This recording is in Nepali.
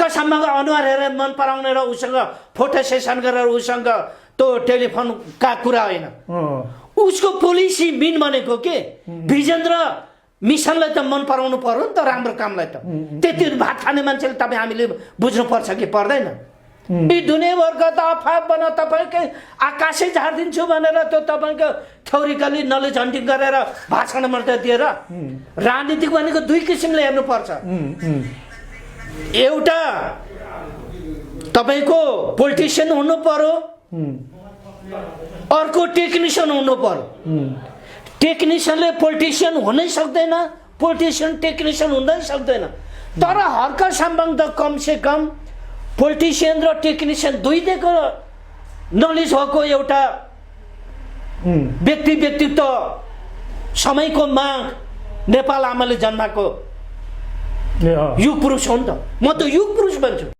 साम्बाको अनुहार हेरेर मन पराउने र उसँग फोटो सेसन गरेर उसँग त्यो टेलिफोनका कुरा होइन उसको पोलिसी मिन भनेको के भिजन र मिसनलाई त मन पराउनु पर्यो नि त राम्रो कामलाई त त्यति भात खाने मान्छेले तपाईँ हामीले बुझ्नुपर्छ कि पर्दैन यी दुनियाँभरका त अफवाह बना तपाईँकै आकाशै झारिदिन्छु भनेर त्यो तपाईँको थ्योरिकली नलेज हन्टिङ गरेर भाषण मात्रै दिएर राजनीतिक भनेको दुई किसिमले हेर्नुपर्छ एउटा तपाईँको पोलिटिसियन हुनु पर्यो अर्को टेक्निसियन हुनु पर्यो टेक्निसियनले पोलिटिसियन हुनै सक्दैन पोलिटिसियन टेक्निसियन हुनै सक्दैन तर हर्क सम्बन्ध कमसे कम पोलिटिसियन र टेक्निसियन दुईटैको नलेज भएको एउटा व्यक्तित्व समयको माग नेपाल आमाले जन्माको युग पुरुष हो नि त म त युग पुरुष भन्छु